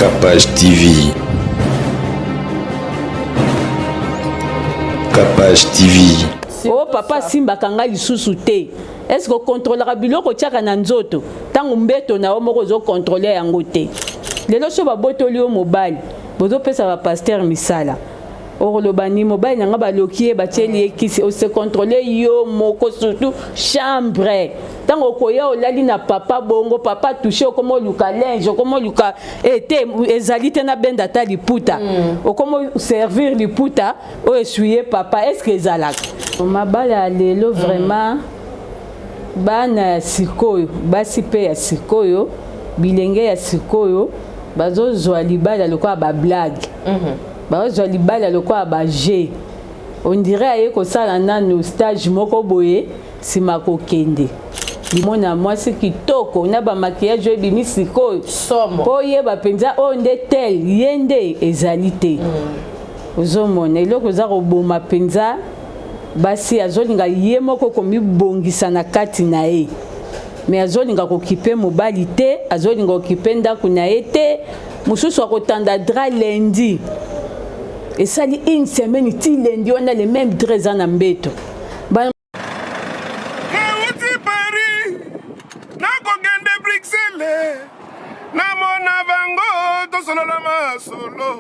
Capage TV. Capage TV. Oh papa simbaka nga lisusu te. Est-ce que contrôlera biloko otiaka na nzoto ntango mbeto na yo moko ozo contrôler yango te? Lelo so babotoli yo mobali, bozopesa ba pasteur misala. Okoloba ni mobali na nga baloki ye batieli ye kisi, ose contrôler yo moko surtout chambre. Ntango okoya olali na papa bongo papa touche okoma oluka linge okoma oluka eh, te ezali te nabenda ata liputa okoma servir liputa oyo essuye papa est ce que ezalaka mabala ya lelo vraiment bana ya sikoyo basi mpe ya sikoyo bilenge ya sikoyo bazozwa libala lokola bablague bazozwa libala lokola baje on dirait aye kosala nanu stage moko boye nsima kokende limona mwasi kitoko na bamaquillage oyo ebimi sikoyo mpo oyeba mpenza oyo nde tel ye nde ezali te. Ozomona eloko eza koboma mpenza basi, azolinga ye moko komibongisa na kati na ye me azolinga kokipe mobali te, azolinga kokipe ndako na ye te. Mosusu akotanda drap lundi, esali une semaine ti lundi wana le même drap eza na mbeto. Nauti Paris nakokende Bruxelles namona bango tosolola masolo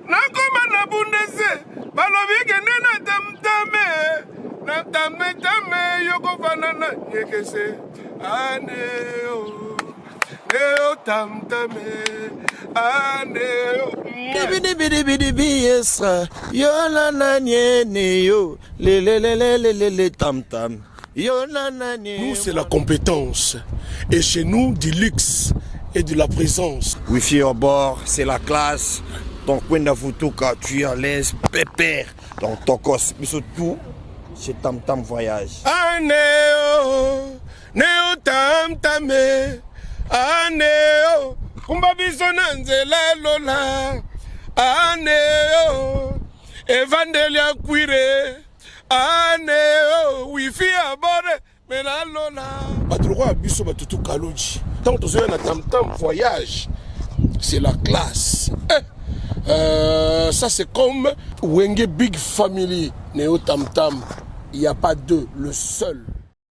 nakoma na Bundese balobi kende na tamtame na tametame yokofanda na nyekese aneo neo tamtame aneo Dibidibidibidibi yesra yo na nani yo lelelelelele tam tam yo na nani. Nous, c'est la compétence. Et chez nous, du luxe et de la présence. Wifi au bord, c'est la classe. Donc Kwenda Futuka, tu es à l'aise, pépère. Donc Tokos, mais surtout, c'est Tam Tam Voyage. Aneo, neo tam tame. Aneo, kumba biso na nzela lola. Aneo, evandeli ya kwire. Aneo, wifi ya bore, mela lola. Bato lokola biso batutu kaluji. Ntango tozoya na Tam Tam Voyage, c'est la classe. Eh, ça c'est comme Wenge Big Family, Neo Tam Tam. Il n'y a pas deux, le seul.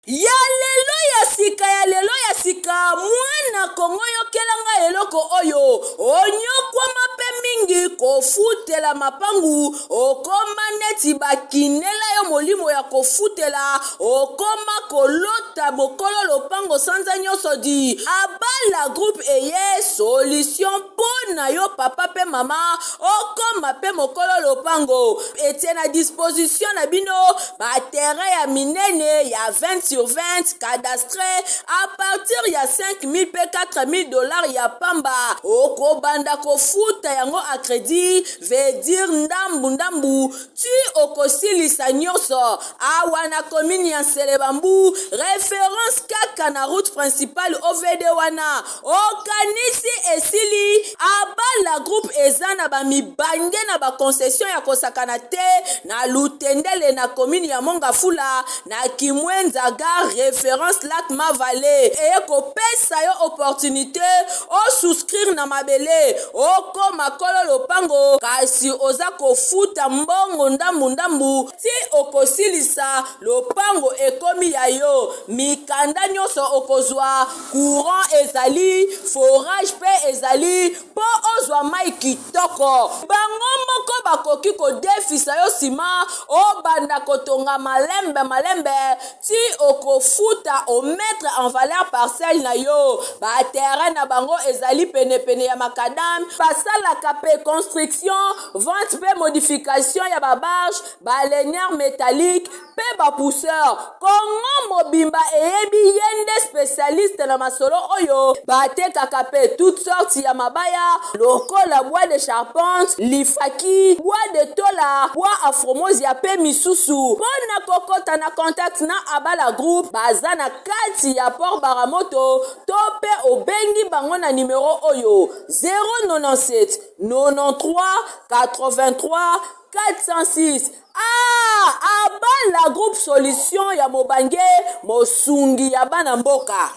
Ya lelo ya sika, ya lelo ya sika, mwana Kongo yokelanga eloko oyo onyokwama mpe mingi kofutela mapangu, okoma neti bakinela yo molimo ya kofutela, okoma kolota mokolo lopango sanza nyonso di abala groupe eye solution mpo na yo papa mpe mama okoma mpe mokolo lopango etie na disposition na bino ba terrain ya minene ya 20 sur 20 cadastre à partir ya 5000 pe 4000 dollars ya pamba. Okobanda kofuta yango a crédit, veut dire ndambu ndambu ti okosilisa nyonso. Awa na commune ya Nselebambu, référence kaka na route principale OVD wana okanisi esili. Abala groupe eza na ba mibange na ba concession ya kosakana te na Lutendele na commune ya Mongafula na Kimwenza gare référence lac Mavale eye kopesa yo opportunité o souscrire na mabele okoma kolo lopango kasi oza kofuta mbongo ndambu ndambu ti okosilisa lopango ekomi ya yo. Mikanda nyonso okozwa, courant ezali, forage pe ezali po ozwa mai kitoko. Bango moko bakoki kodefisa yo sima obanda kotonga malembe malembe ti okofuta o mettre en valeur parcelle na yo. Ba terrain na bango ezali penepene ya macadam, basalaka pe construction, vente pe modification ya ba barge, ba lanière métallique pe ba pousseur. Kongo mobimba eyebi ye nde spécialiste na masolo oyo. Batekaka pe toutes sortes ya mabaya lokola bois de charpente, lifaki, bois de tola, bois afromosia pe misusu. Mpona kokota na contact na Abala Group, baza na kati ya Port Baramoto to pe obengi bango na numero oyo 097 93 83 406. Ah, Abala Group solution ya mobange mosungi ya bana mboka.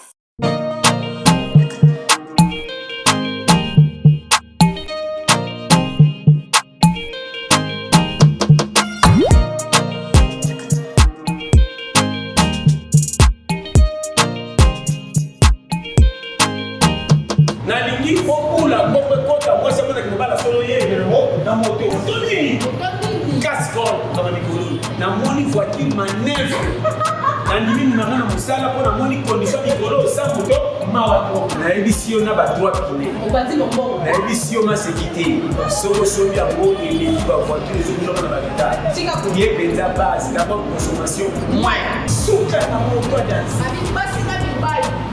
Nalingi obula mbongo ekota mwasi amonaki mobala solo ye na moto. Moto nini? Casserole kama mikolo namoni voiture manœuvre nandimi mimanga na mosala mpo namoni condition mikolo sa moto mawa trop. Nayebisi yo na ba droit pine, nayebisi yo maseki te, soki osombi yango eleki ba voiture ezobulaka na baretard. Ye mpenza base d'abord consommation moins suka na moto adanse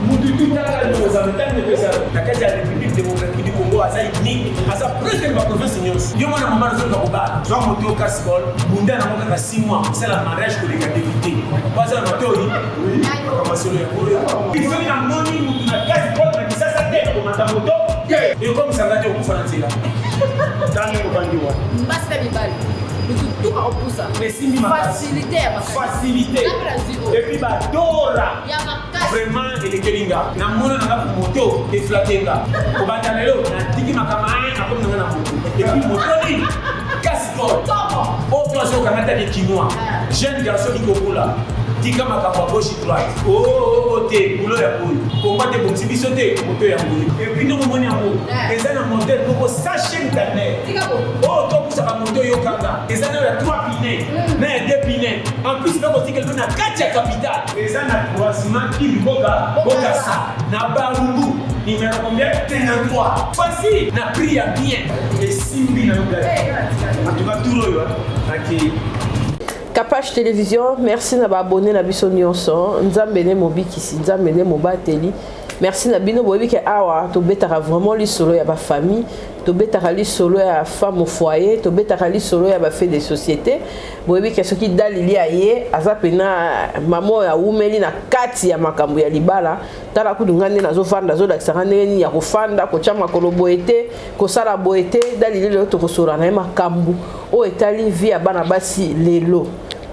mutu tu talaka likozala ntango epesa na kati ya République démocratique du Congo. Aza unique, aza presque na baprovince nyonso. Yo mwana mama nazoluka kobala, zwa moto cascol, bunda nango kaka 6 mois, osala mariage koleka député po aza na matoi makambo solo yango oyo. Soki namoni mutu na cascol na Kisasa te, nakomata moto ekomisanga te, okufa na nzela ntango obandi wana. Basi na mibali, mutu tuka kopusa. Esimbi makasi. Facilité ya makasi. Facilité. Napela et puis badora ya makasi. Vraiment elekeli nga, namona nanga moto eflate nga. Kobanda lelo natiki makambo aya, nakomi nanga na moto. Et puis moto nini? Cascol oyo azokanga taki kinois jeune garçon ikokola, tika makambo ya gauche droite oo te, boulot ya boye komba te, bongisi biso te moto ya boye. Et puis ndenge omoni yango, eza na modèle moko sans chaîne carnet oyo topusaka moto oyokanga, eza nayo ya 3 pine na ya 2 pine. En plus bakotikela mpe na kati ya capitale, eza na croisement Kimboka Bokasa na Barumbu numéro combien? 53. Facile na prix ya bien, esimbi na yo ngai. En tout cas tour oyo naki. Capage Télévision, merci na baabonné na biso nyonso. Nzambe nde mobikisi, Nzambe nde mobateli. Merci na bino. Boyebi ke awa tobetaka vraiment lisolo ya bafamille, tobetaka lisolo ya femme au foyer, tobetaka lisolo ya bafait de société. Boyebi ke soki Dalili aye, aza pena mama oyo awumeli na kati ya makambo ya libala. Tala kutu ngai nde nazofanda, azolakisaka ndenge nini ya kofanda, kotya makolo boye te, kosala boye te. Dalili, lelo tokosolola na ye makambo oyo etali vie ya bana basi. Lelo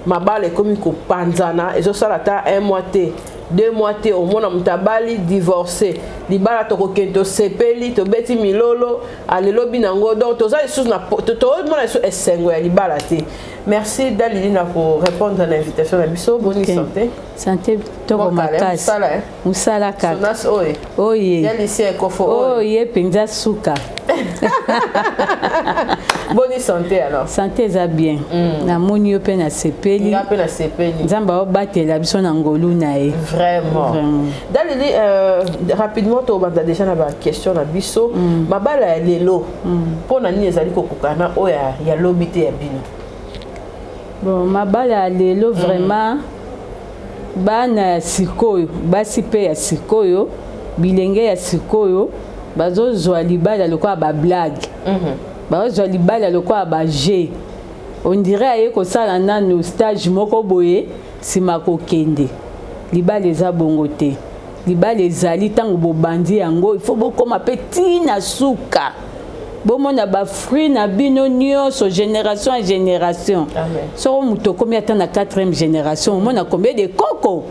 mabala ekomi kopanzana, ezosala ata un mois te, 2 mois te, omona moto abali, divorce. Libala tokokende, tosepeli, tobeti milolo, alelobi nango. Donc toza lisusu na tomona lisusu esengo ya libala te. Merci Dalili na korépondre na invitation na biso. Boni santé? Santé kitoko makasi. Mosala kaka. Sonas oyo. Oye. Ya lisi ekofo oyo. Oye mpenza suka. Boni santé alors? Santé eza bien. Namoni yo mpe nasepeli. Nga mpe nasepeli. Nzambe aobatela biso na ngolu na ye. Vraiment, vraiment. Dalili, rapidement tobanda déjà na baquestion na biso. Mabala ya lelo, mpo na nini ezali kokokana oyo ya lobi te, ya bino? Bon, mabala ya lelo vraiment, bana ya sikoyo, basi mpe ya sikoyo, bilenge ya sikoyo bazozwa libala lokola bablague, bazozwa libala lokola bajeu. On dirait aye kosala nanu stage moko boye, nsima kokende. Libala eza bongo te. Libala ezali ntango bobandi yango, il faut bokóma mpe ntina suka, bomona bafruit na bino nyonso, génération ya génération. Soko moto okomi ata na 4e génération, omona combien de koko.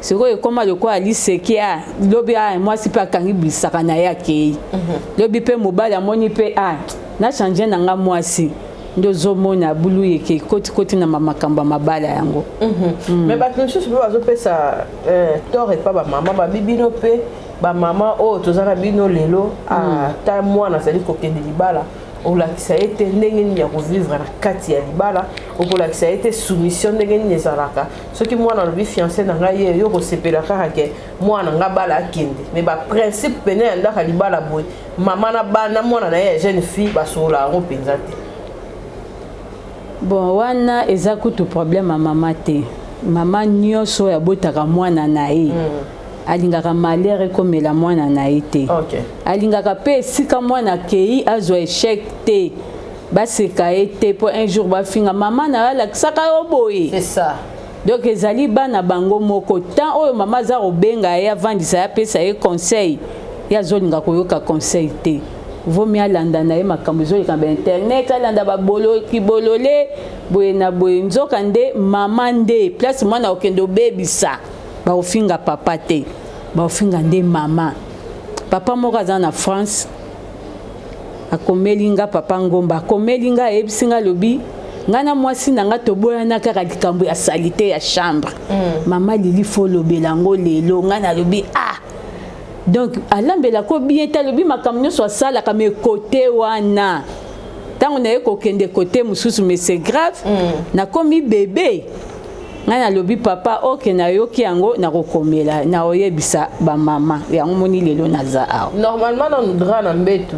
Sikoyo ekóma lokola liseki. A lobi a mwasi mpe akangi bisaka na ye, akei. Lobi mpe mobali amoni mpe a nachange na nga mwasi, nde ozomona bulu yeke kotikoti na makambo ya mabala yango. Mais bato mosusu mpe bazopesa tort epa bamama, babi bino mpe bamama oyo toza na bino lelo, ata mwana azali kokende libala, olakisa ye te ndenge nini ya kovivre na kati ya libala, okolakisa ye te soumission ndenge nini ezalaka. Soki mwana alobi fiancé na ngai ye, yo kosepela kaka ke mwana nga bala akende, mais baprincipe pene ya ndako ya libala boye, mama na bana, mwana na ye ya jeune fille basolola yango mpenza te. Bon, wana eza kutu problème ya mama te. Mama nyonso oyo abotaka mwana na ye, alingaka malheur ekomela mwana na ye te. Alingaka mpe esika mwana akei azwa échec te, baseka ye te, mpo un jour bafinga mama na yo alakisaka yo boye. C'est ça. Donc ezali bana bango moko. Temps oyo mama aza kobenga ye, avandisa ye, apesa ye conseil, ye azolinga koyoka conseil te. Vomi alanda na ye makambo ezoleka na bainternet, alanda kibolole boye na boye. Nzoka nde mama nde place mwana okende obebisa, bakofinga papa te, bakofinga nde mama. Papa moko aza na France, akomeli nga, papa Ngomba, akomeli nga, ayebisi nga, alobi ngai na mwasi na nga toboyana kaka likambo ya saleté ya chambre. Mama Lili, faut olobela yango lelo. Ngai nalobi ah. Donc alambelako bien te, alobi makambo nyonso asalaka me kote wana ntango naye kokende kote mosusu, mais c'est grave, nakomi bebe. Ngai nalobi: "Papa, oke, nayoki yango, nakokomela, nakoyebisa bamama yango." Moni lelo naza awa. Normalement nanu drap na mbetu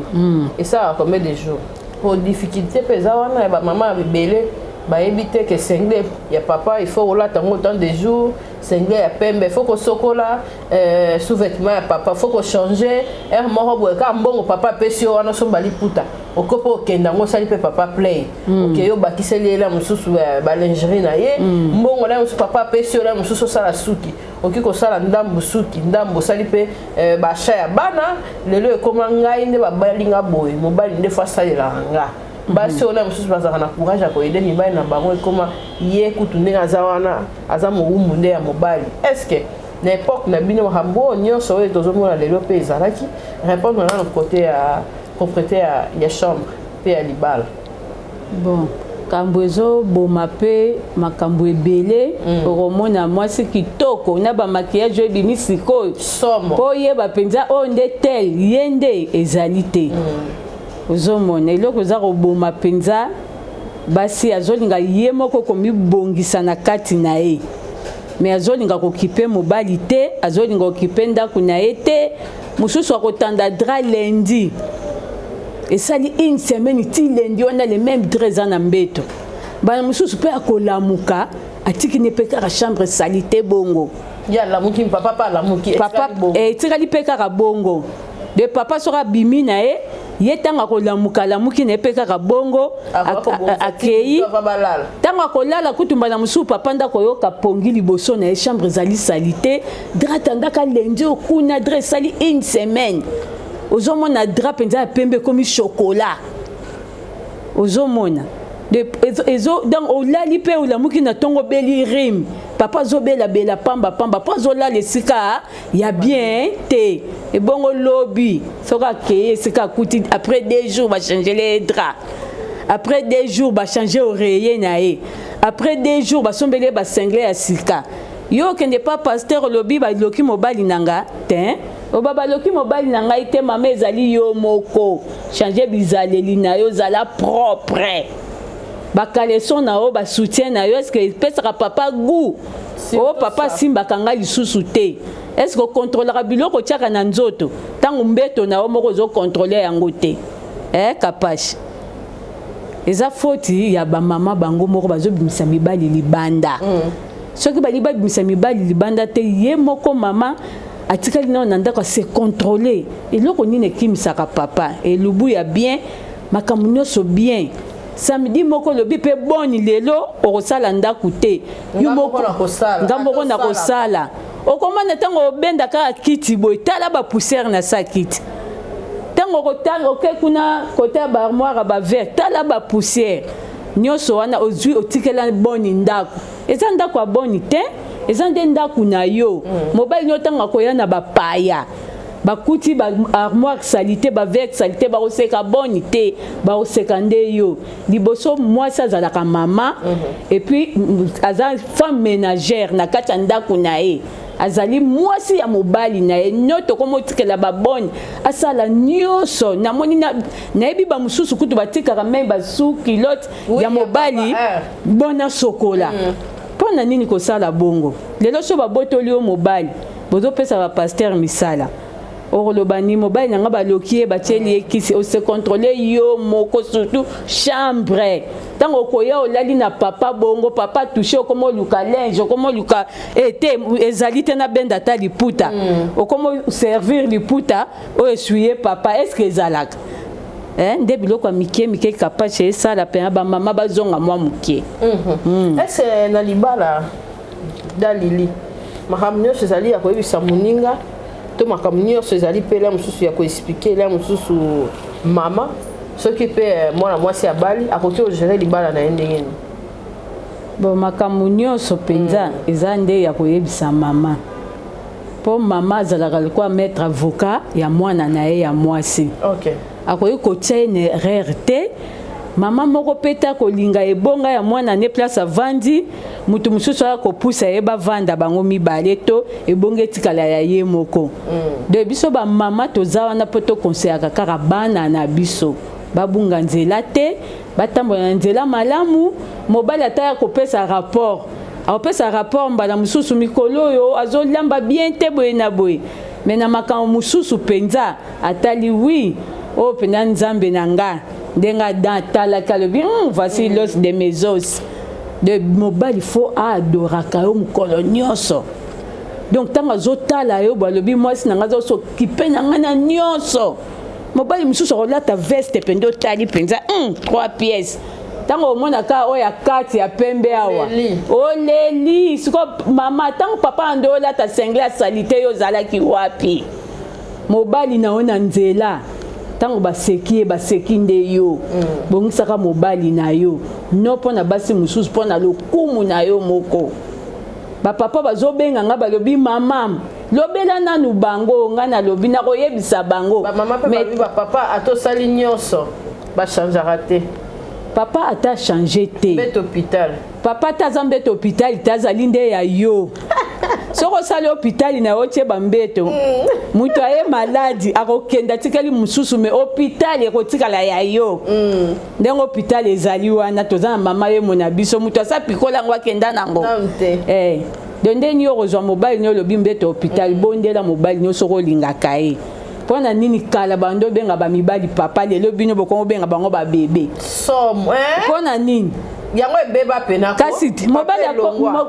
esalaka combien de jours? Po difficulté mpe eza wana ya bamama ya ebele, bayebi te ke singlet ya papa, il faut olata yango autant de jours. Singlet ya pembe, il faut kosokola. Sous-vêtement ya papa, faut kochanger. Heure moko boye kaka mbongo papa apesi yo wana, osomba liputa, oko mpe okende yango, osali mpe papa play, okei, obakiseli ye na mosusu balingerie na ye. Mbongo na mosusu papa apesi yo na mosusu, osala suki, okoki kosala ndambu suki, ndambu osali mpe baachat ya bana. Lelo ekóma ngai nde babalinga boye, mobali nde faut asalelaka nga. Basi oyo na mosusu bazalaka na courage ya koaider mibali na bango, ekóma ye kutu ndenge aza wana, aza mowumbu nde ya mobali. Est ce que na époque na bino, makambo oyo nyonso oyo tozomona lelo mpe ezalaki? Répondre nano côté ya propreté ya chambre mpe ya libala. Bon, makambo ezoboma mpe makambo ebele. Okomona mwasi kitoko na bamaquillage oyo ebimi sikoyo, mpo oyeba mpenza oyo nde tel ye nde ezali te. Ozomona eloko eza koboma mpenza basi, azolinga ye moko komibongisa na kati na ye, me azolinga kokipe mobali te, azolinga kokipe ndako na ye te. Mosusu akotanda drap lundi, esali une semaine, ti lundi wana le même drap eza na mbeto. Bana mosusu mpe akolamuka, atiki ne mpe kaka chambre sali te bongo. Ye alamuki, papa mpe alamuki. Papa etikali mpe kaka bongo. De papa soki abimi na ye, ye ntango akolamuka, alamuki na ye mpe kaka bongo, akei. Ntango akolala kutu, mbala mosusu papa nde akoyoka pongi liboso na ye, chambre ezali sali te, drap tandaka lundi okuna, drap esali une semaine. Ozomona drap mpenza ya pembe ekomi chocolat. Ozomona ezo, donc olali mpe olamuki na ntongo, obeli rhume, papa azobelabela pamba pamba mpo azolala esika ya bien te. Ebongo lobi soki akei esika, akuti après 2 jours bachangele drap, après 2 jours bachange oreiller na ye, après 2 jours basombeli ye basinglet ya sika. Yo okende pa pasteur, olobi: "Baloki mobali na nga te." Oba: "Baloki mobali na ngai te." Mama, ezali yo moko, change bizaleli na yo, ozala propre. Bacaleçon na yo, basoutien na yo, est-ce epesaka papa goût? O papa asimbaka ngai lisusu te. Est-ce okontrolaka biloko otiaka na nzoto ntango mbeto na yo moko ozokontrole yango te? Kapache, eza foti ya bamama bango moko bazobimisa mibali libanda. Soki balingi babimisa mibali libanda te, ye moko mama atikali nao na ndako, ase contrôle. Eloko nini ekimisaka papa? Elubu ya bien, makambo nyonso bien. Samedi moko olobi mpe boni, lelo okosala ndako te, nga moko na kosala. Okomona ntango obenda kaka kiti boye, tala bapoussière na sa kiti. Ntango okotanga, oke kuna kote ya baarmoire ya baverre, tala bapoussière nyonso wana ozwi, otikela boni ndako. Eza ndako ya boni te, eza nde ndako na yo. Mobali nio ntango akoya na bapaya, bakuti baarmoire saleté, baverre saleté, bakoseka boni te, bakoseka nde yo. Liboso mwasi azalaka mama, et puis aza femme ménagère na kati ya ndako na ye, azali mwasi ya mobali na ye. No tokomotikela babone asala nyonso. Namoni, nayebi bamosusu kutu batikaka même basous-culotte ya mobali bona sokola. Mpo na nini kosala bongo? Lelo so babotoli yo mobali, bozopesa bapasteur misala, okoloba ni mobali na nga baloki ye, batieli ye kisi. Ose contrôle yo moko, surtout chambre. Ntango okoya, olali na papa bongo, papa touche, okoma oluka linge, okoma oluka e te, ezali te, nabenda ata liputa, okoma servir liputa oyo essuye papa. Est ce que ezalaka nde biloko ya mike mike? Kapache, esala mpena bamama bazonga mwa moke. Est-ce na libala dalili, makambo nyonso ezali ya koyebisa moninga to makambo nyonso ezali mpe ela mosusu ya koexpliquer ela mosusu? Mama, soki mpe mwana mwasi abali, akoki ogérer libala na ye ndenge nini? Bon, makambo nyonso mpenza eza nde ya koyebisa mama, mpo mama azalaka lokola maître avocat ya mwana na ye ya mwasi. Akoki kotia ye na erreur te. Mama moko mpe te akolinga ebonga ya mwana ne place avandi, moto mosusu aya kopusa ye bavanda bango mibale to ebonga etikala ya ye moko. Donc biso bamama toza wana mpo tokonseyaka kaka bana na biso babunga nzela te, batambola na nzela malamu. Mobali ata ya kopesa rapport, akopesa rapport mbala mosusu mikolo oyo azolamba bien te boye na boye, me na makambo mosusu mpenza atali wi oyo mpenza Nzambe na nga ndenge Adam atalaki alobi voici l'os de mes os. De mobali fo aadoraka yo mokolo nyonso. Donc ntango azotala yo bo alobi mwasi na nga azosokipe na nga na nyonso. Mobali mosusu akolata veste mpenza otali mpenza 3 pièces, ntango omonaka oyo ya kati ya pembe awa oleli. Siko mama, ntango papa ande olata sengle ya salite, yo ozalaki wapi? Mobali na yo na nzela ntango baseki ye, baseki nde yo. Bongisaka mobali na yo no mpo na basi mosusu, mpo na lokumu na yo moko. Bapapa bazobenga nga, balobi mama lobela nanu bango. Nga nalobi nakoyebisa bango. Bamama mpe balobi bapapa atosali nyonso, bachangeaka te. Papa ata change te. Mbeto hôpital. Papa ata aza mbeto hôpital te, azali nde ya yo. Soki osali hôpital na yo, otie bambeto, moto aye maladi akokende atikali mosusu, me hôpital ekotikala ya yo. Ndenge hôpital ezali wana, toza na mama yemo na biso, moto asa pikola yango akenda nango. Eh, donc ndenge yo okozwa mobali ni olobi mbeto hôpital, bondela mobali nyonso soki olingaka ye. Mpo na nini kala bando obenga bamibali papa, lelo bino bokongo obenga bango babebe? Somo, eh? Mpo na nini? Yango ebeba pena. Kasi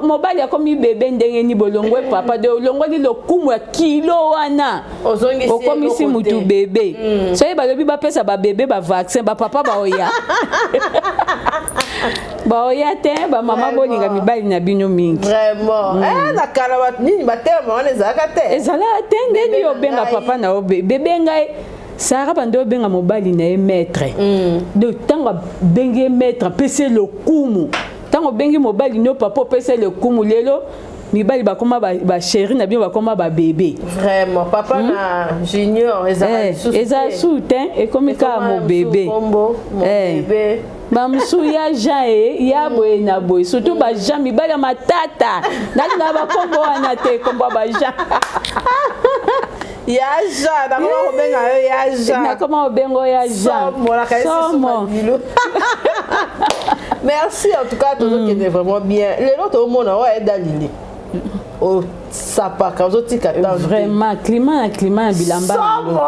mobali akomi bebe ndenge nini? Bolongwe papa de olongoli lokumu ya kilo wana, okomisi mutu bebe. Soki balobi bapesa babebe bavaccin, bapapa baoya baoya te. Bamama bolinga mibali na bino mingi. Vraiment. Na kala nini baterme wana ezalaka te. Ezalaka te. Ndeni obenga papa na yo bebe? Ngai Sara bando obenga mobali na ye maître. Donc ntango abengi ye maître, apesi ye lokumu. Ntango obengi mobali no papa, opesi ye lokumu. Lelo mibali bakoma bachéri na bino, bakoma babebe. Vraiment, papa na junior ezala lisusu. Eza su te, ekomi kaka mobebe. Bamosusu ya Jean e ya boye na boye, surtout bajean mibali ya matata. Nalinga bakombo wana te, kombo ya bajean. Ya Jean, nakoma kobenga yo ya Jean. Nakoma kobenga ya Jean. Somo. Merci en tout cas, tozokende vraiment bien. Lelo toomona oyo ayeda lili osapaka, ozotika. Vraiment, climat na climat ya bilamba. Somo,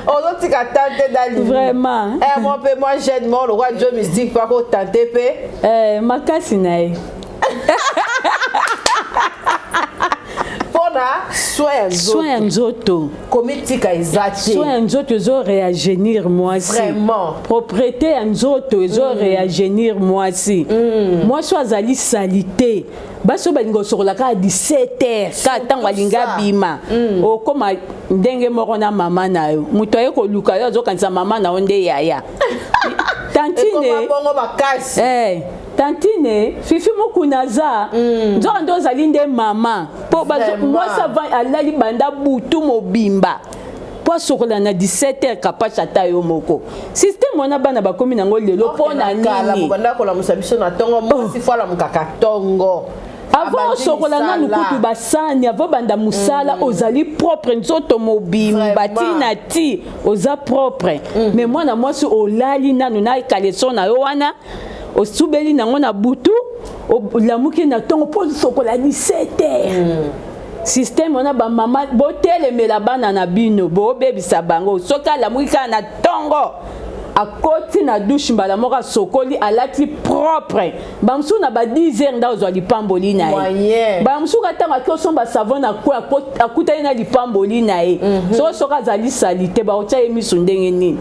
ozotika tante dalili. Vraiment. Eh, moi mpe moi jeune mo lokwa jo mystique mpo akotante mpe. Eh, makasi na ye. Mpona soin ya nzoto. Soin ya nzoto. Komitika eza te. Soin ya nzoto ezoréajeunir mwasi. Vraiment. Propreté ya nzoto ezoréajeunir mwasi. Mwasi oyo azali sali te, basi oyo balinga osokola kaka 17 heures, kaka ntango alingi abima, okóma ndenge moko na mama na yo. Moto aye koluka yo azokanisa mama na yo nde yaya tantine. Bongo makasi. Eh, tantine Fifi Mokuna aza nzoka nde ozali nde mama mpo mwasi alali banda butu mobimba mpo asokola na 17 heures kapashe. Ata yo moko, système wana bana bakomi nango lelo mpo na nini? Banda kolamusa biso na ntongo, mwasi fo alamukaka ntongo. Avant osokola nanu kutu basani, avant banda mosala, ozali propre nzoto mobimba ntina ti oza propre. Mais mwana mwasi olali nanu na caleçon na yo wana osubeli nango na butu, olamuki na ntongo mpo osokola 17 heures. Système wana, bamama botelemela bana na bino, bobebisa bango. Soki alamuki kaka na ntongo, akoti na douche mbala moko, asokoli, alati propre, bamosusu na ba 10 heures nda ozwa lipamboli na ye. Bamosusu ka ntango aki osomba savon na kwe, akutani na lipamboli na ye. Soki azali sali te, bakotia ye miso ndenge nini?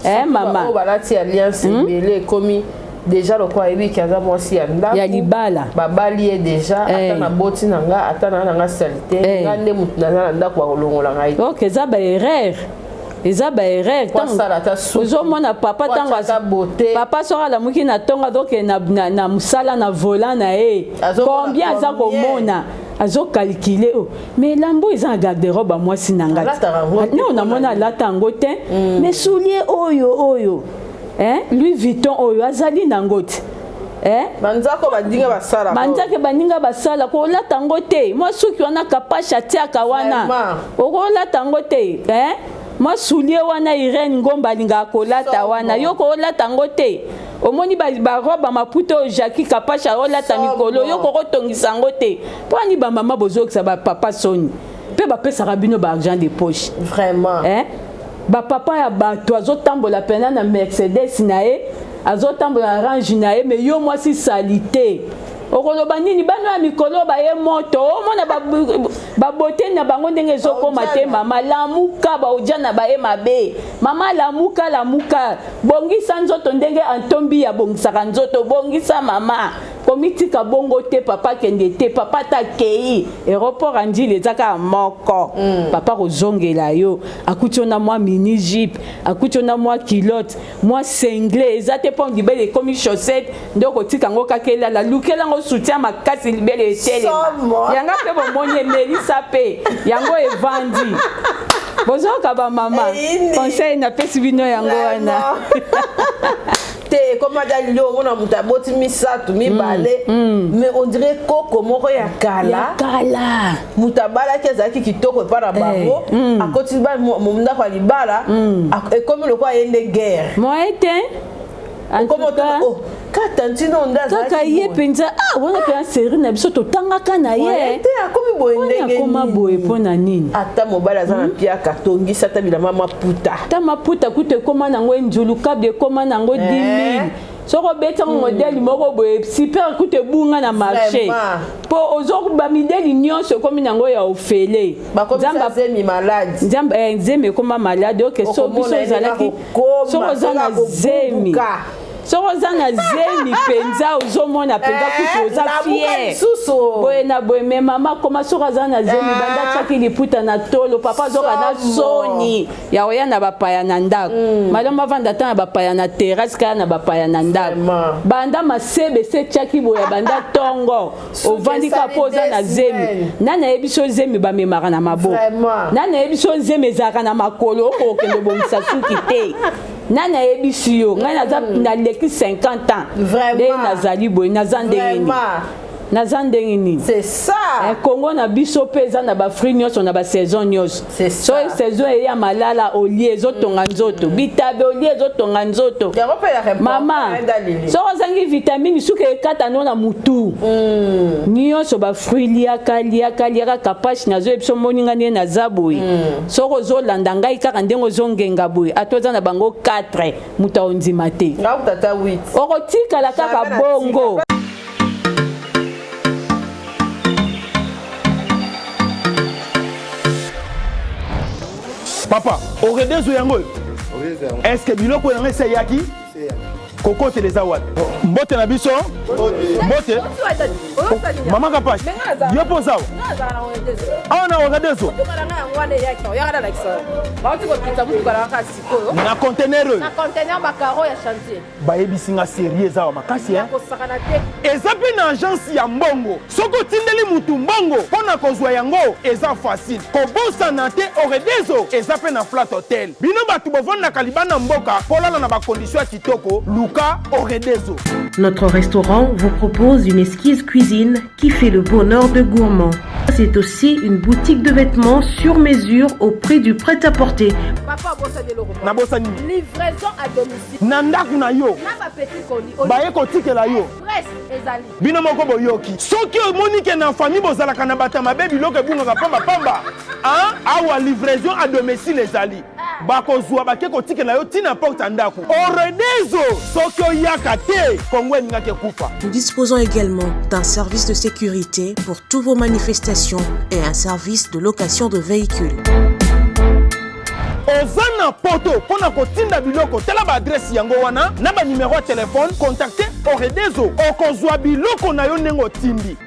Eh, mama. Oyo balati alliance ebele, ekomi déjà lokola ayebiki aza mwasi ya ndako. Ya libala. Babali ye déjà. Ata naboti na nga, ata na nga sali te, nga nde motu naza na ndako, bakolongola ngai. Ok, eza baerreur, eza baerreur. Ozomona papa, ntango papa soki alamuki na ntongo, azokende na mosala na volant na ye, combien aza komona? Azo calculer o, mais elamba eza na garde-robe ya mwasi na ngai. No, namoni alata yango te. Mais soulier oyo, hein? Louis Vuitton oyo azali nango te, eh? Banzako baninga basala. Banzake baninga basala, kolata yango te. Mwa suki wana Kapashe atiaka wana, okolata yango te, eh? Mwa soulier wana Irene Ngomba alingaka kolata wana, yo kolata yango te. Omoni barobe maputa oyo Jacki Kapashe aolata mikolo, yo kokotongisa yango te. Mpo ani bamama bozokisa bapapa soni mpe bapesaka bino baargent de poche? Vraiment. Eh? Bapapa ya bato azotambola pena na Mercedes na ye, azotambola na Range na ye, mais yo mwasi sali te, okoloba nini? Bana ya mikolo baye moto, omona babote na bango ndenge ezokóma te. Mama, lamuka. Baodia na baye mabe. Mama, lamuka, lamuka, bongisa nzoto ndenge Antombi abongisaka nzoto. Bongisa, mama, komitika bongo te. Papa kende te, papa ta kei aéroport ya Ndjili eza kaka moko. Papa kozongela yo, akuti yo na mwa mini jupe, akuti yo na mwa culotte, mwa singlet eza te, mpo libele ekomi chaussette nde okotika yango kaka elala. Lukela yango soutien makasi, libele etelema. Yanga mpe bomoni emelisa mpe yango evandi. Bozoyoka bamama, conseil napesi bino yango wana. Te, ekoma ata lelo omona moto aboti misato, mibale, mais on dirait koko moko ya kala. Kala. Moto abalaki, azalaki kitoko epa na bango, akoti ndako ya libala, ekomi lokola ye nde guerre. Moye te. Kata ntino nde. Kaka ye mpenza, ah, wana mpenza série na biso totangaka na ye. Te, akomi boye ndenge akoma boye mpo na nini? Ata mobali aza na piaka, atongisi ata bilamba maputa. Ata maputa kutu ekóma nango enjulu kabla ekóma nango 10 000. Soki obetango modèle moko boye super, kutu ebunga na marché, mpo ozo bamidèle nyonso ekomi nango ya ofele. Zemi malade. Nzambe, zemi ekóma malade. Oke, so biso ozalaki, soki oza na zemi, soki oza na zemi mpenza, ozomona mpenza kutu oza fier boye na boye. Mais mama koma, soki aza na zemi, banda atiaki liputa na tolo, papa azoka na soni ya koya na bapaya na ndako. Malamu avanda ata na bapaya na terrasse, kaya na bapaya na ndako. Banda masebe se etiaki boye, banda ntongo ovandi kaka mpo oza na zemi. Nani ayebi so zemi bamemaka na maboko? Nani ayebi so zemi ezalaka na makolo okokende obongisa suki te? Nani ayebisi yo? Ngai naza naleki 50 ans nde nazali boye, naza ndenge nini? Naza ndenge nini? C'est ça. Kongo na biso mpe eza na bafruit nyonso na basaison nyonso. So saison eya, malala olie, ezotonga nzoto, bitabe olie, ezotonga nzoto. Mama, soki ozangi vitamine, suki ekata no na mutu nyonso. Bafruit liaka, liaka, liaka. Kapashe nazoyebi biso, moninga, ndenge naza boye, soki ozolanda ngai kaka ndenge ozongenga boye, ata oza na bango 4, moto aondima te, okotikala kaka bongo. Papa, oredezo yango oyo, est-ce biloko yango esi eyaki kokotela? Eza wapi? Mbote na biso, mbote mama Kapash. Yo mpo ozawa awa na oredezo na conteneur oyo? Bayebisi nga série eza awa makasi. Eza mpe na agence ya mbongo. Soki otindeli mutu mbongo mpo na kozwa yango, eza facile. Kobosana te, oredezo eza mpe na Flat Hotel. Bino bato bovandaka libanda mboka, polala na bacondition ya kitoko, luka oredezo. Notre restaurant vous propose une exquise cuisine qui fait le bonheur de gourmands. C'est aussi une boutique de vêtements sur mesure au prix du prêt-à-porter. Nabosani. Livraison à domicile. Na ndako na yo. Na bapetit colis. Baye kotikela yo. Express ezali. Bino moko boyoki, soki omoni ke na famille bozalaka na bato ya mabe, biloko ebungaka pambapamba, awa livraison à domicile ezali, bakozwa bake kotikela yo ntina porte ya ndako. Oredezo, soki oyaka te, Kongo elingaki ekufa. Nous disposons également d'un service de sécurité pour toutes vos manifestations et un service de location de véhicules. Oza na poto, mpo na kotinda biloko, tala baadresse yango wana na banimero ya telefone. Contacte Oredezo, okozwa biloko na yo ndenge otindi.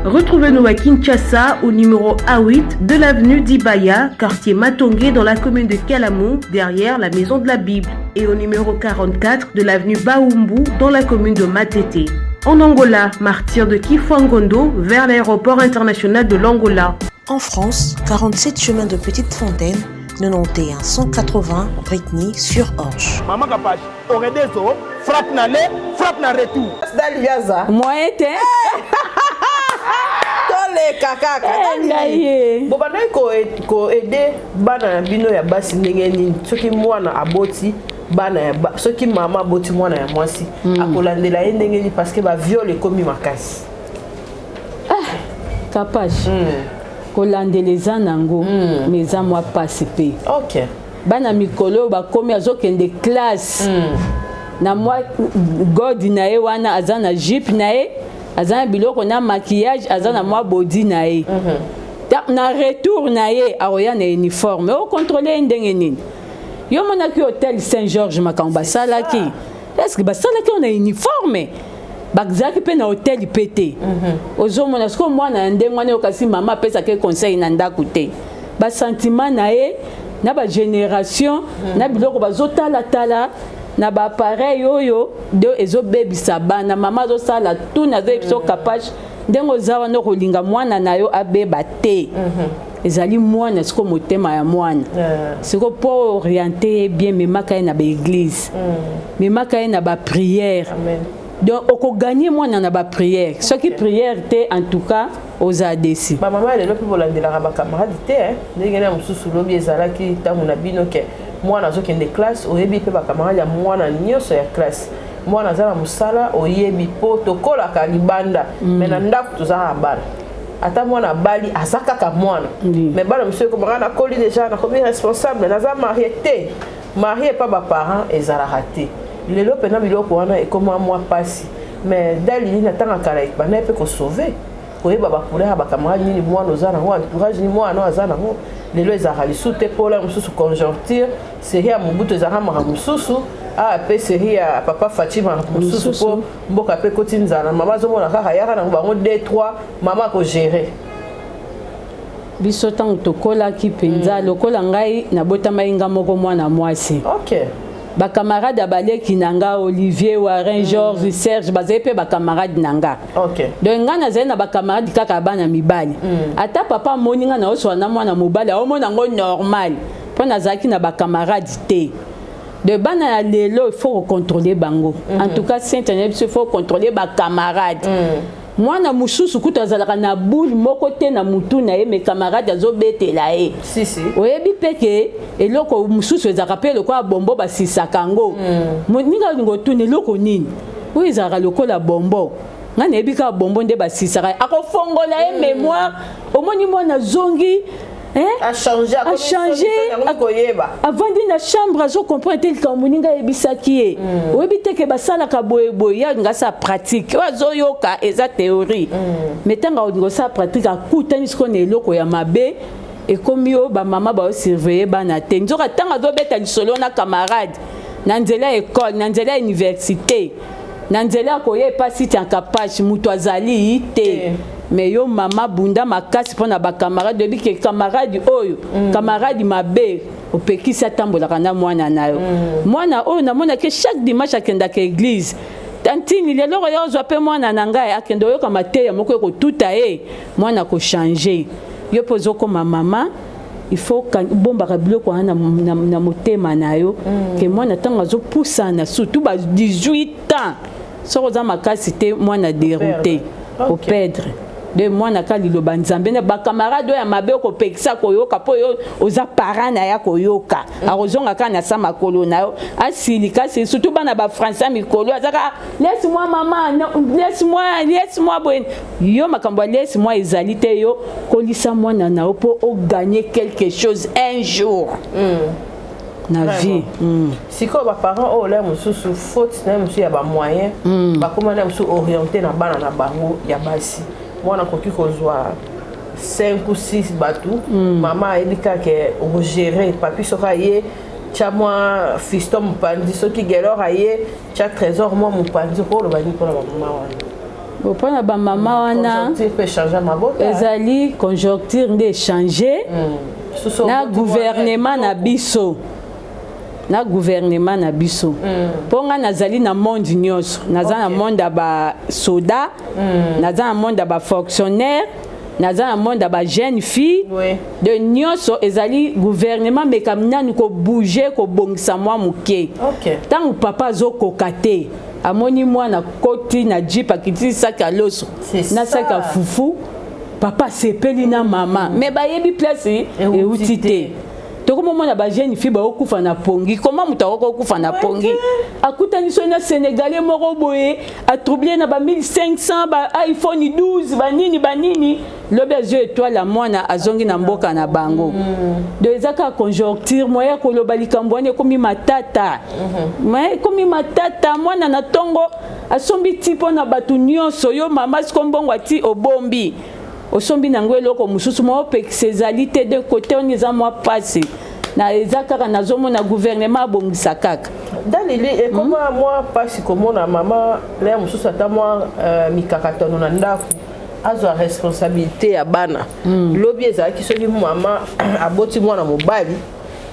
Retrouvez-nous à Kinshasa au numéro A8 de l'avenue Dibaya, quartier Matongé dans la commune de Kalamu, derrière la maison de la Bible, et au numéro 44 de l'avenue Baumbu dans la commune de Matete. En Angola, martyr de Kifuangondo vers l'aéroport international de l'Angola. En France, 47 chemin de Petite Fontaine, 91 180 Brittany sur Orge. Maman Kapash, Oredezo, frappe na aller, frappe na retour. Moyen te. Toleka kaka. Eh, bobandaki koaide bana na bino ya basi ndenge nini? Soki mwana aboti bana ya ba, soki mama aboti mwana ya mwasi akolandela ye ndenge nini? Parce que baviole ekomi makasi. Kapash, kolandela eza nango, mais eza mwa pasi mpe. Bana mikolo oyo bakomi, azokende classe na mwa godi na ye wana, aza na jupe na ye, aza na biloko na maquillage, aza na mwa body na ye. Na retour na ye, akoya na uniforme. Okontrole ye ndenge nini? Yo monaki hotel Saint Georges, makambo basalaki, est-ce basalaki oyo na uniforme? Bazalaki mpe na hotel mpe te. Ozomona sikoyo mwana ya ndenge wana oyo, kasi mama apesaki conseil na ndako te, basentiment na ye na bagénération na biloko bazotalatala na baappareil oyo de ezobebisa bana. Mama azosala tu, nazoyebi biso Kapash, ndenge oza wana, okolinga mwana na yo abeba te. Ezali mwana sikoyo, motema ya mwana sikoyo, mpo oriente ye bien, memaka ye na baeglise, memaka ye na baprière. Donc okoganye mwana na baprière. Soki prière te, en tout cas oza déçu. Bamama ya lelo mpe bolandelaka bacamarade te, eh? Ndenge na mosusu lobi ezalaki ntango na bino ke mwana azokende classe, oyebi mpe bacamarade ya mwana nyonso ya classe. Mwana aza na mosala, oyebi, mpo tokolaka libanda, mais na ndako tozalaka bana. Ata mwana abali, aza kaka mwana. Mais bana mosusu ekomaka: nakoli déjà, nakomi responsable, naza marie te. Marie epa baparent ezalaka te. Lelo mpena biloko wana ekoma mwa mpasi. Mais dalili na ntango kala ebandaki mpe kosauve, koyeba bacouleur ya bacamarade nini mwana oza nango, entourage nini mwana aza nango. Lelo ezalaka lisusu te. Mpola mosusu conjoncture, série ya Mobutu ezalaka makambo mosusu, awa mpe série ya papa Faci makambo mosusu, mpo mboka mpe ekoti nzala. Mama azomona kaka yaka nango bango 2 3, mama akogere. Biso ntango tokolaki mpenza, lokola ngai nabotamaki nga moko mwana mwasi, bakamarade ya baleki na nga, Olivier, Warin, George, Serge, bazali mpe bakamarade na nga. Donc ngai nazali na bakamarade kaka ya bana mibali. Ata papa amoni ngai naoswala na mwana mobali, aomona yango normal, mpo nazalaki na bakamarade te. De bana ya lelo, il faut kocontrôler bango. En tout cas, sainte na biso, il faut contrôler bacamarade. Mwana mosusu kutu azalaka na boule moko te na mutu na ye, mais camarade azobetela ye. Si, si. Oyebi mpe ke eloko mosusu ezalaka mpe lokola bombo, basisaka yango. Moninga olinga otuna eloko nini oyo ezalaka lokola bombo, ngai nayebi kaka bombo nde basisaka. Akofongola ye mémoire, omoni mwana azongi. Achange. Achange, avandi na chambre, azocomprendre te likambo moninga ayebisaki ye. Oyebi te ke basalaka boyeboye, ye alinga asala pratique. Oyo azoyoka eza théorie, mais ntango alinga osala pratique, akutani sikoyo na eloko ya mabe. Ekomi oyo bamama baosurveille bana te. Nzoka ntango azobeta lisolo na camarade na nzela ya ekole, na nzela ya université, na nzela ya koya epasi tianka page, moto azali te. Mais yo mama, bunda makasi mpo na bakamarade. Oyebi ke camarade oyo, camarade mabe, opekisi atambolaka na mwana na yo. Mwana oyo namonaki chaque dimanche akendaka église, tantine lelo oyo ozwa mpe mwana na ngai akende oyoka mateya moko ekotuta ye, mwana kochange. Yo mpe ozokoma mama, il faut bombaka biloko wana na motema na yo, ke mwana ntango azopusana, surtout ba 18 ans, soki oza makasi te, mwana dérouté, operdre de mwana. Ka liloba Nzambe na bakamarade oyo ya mabe, okopekisa koyoka, mpo yo oza parent na ya koyoka, akozonga kaka na sa makolo na yo, asilika asili. Surtout bana bafrançais mikolo, aza kaka: laisse moi mama, laisse moi, laisse moi boye. Yo makambo ya laisse moi ezali te. Yo kolisa mwana na yo mpo oganye quelque chose un jour na vie. Sikoyo baparent oyo la mosusu, faute na ye mosusu ya bamoyen, bakóma na mosusu orienté na bana na bango ya basi. Mwana akoki kozwa 5 ou 6 bato, mama ayebi kaka ogere papi. Soki aye, tya mwa fiston mopanzi, soki gelor aye, tya Trésor mwa mopanzi. Okoloba nini mpona bamama wana? Mpona bamama wana, ezali conjoncture nde echange na gouvernement na biso. Na gouvernement na biso, mpo ngai nazali na monde nyonso. Naza na monde ya basoda, naza na monde ya bafonctionnaire, naza na monde ya bajeune fille. De nyonso ezali gouvernement meka nanu kobouger, kobongisa mwa moke. Ntango papa azokoka te, amoni mwana koti na jeep, akitisi saki ya loso na saki ya fufu, papa asepeli na mama, mais bayebi place euti te. Tokomomona bajeune fille baokufa na pongi. Koma moto akoki kokufa na pongi? Akutani so na Sénégalais moko boye, atrouble na ba 1500, ba iPhone 12, banini banini. Lobi azwi étoile ya mwana, azongi na mboka na bango. Donc eza kaka conjoncture. Moya koloba likambo wana ekomi matata, mais ekomi matata. Mwana na ntongo asombi ti mpo na bato nyonso. Yo mama, siko mbongo ati obombi, osombi nango eloko mosusu, mwa opekisa ezali te. De kote wana eza mwa pasi na eza kaka nazomona gouvernement abongisa kaka. Dalili ekoma mwa mpasi komona mama lere mosusu ata mwa mikakatano na ndako, azwa responsabilité ya bana. Lobi ezalaki soki mama aboti mwana mobali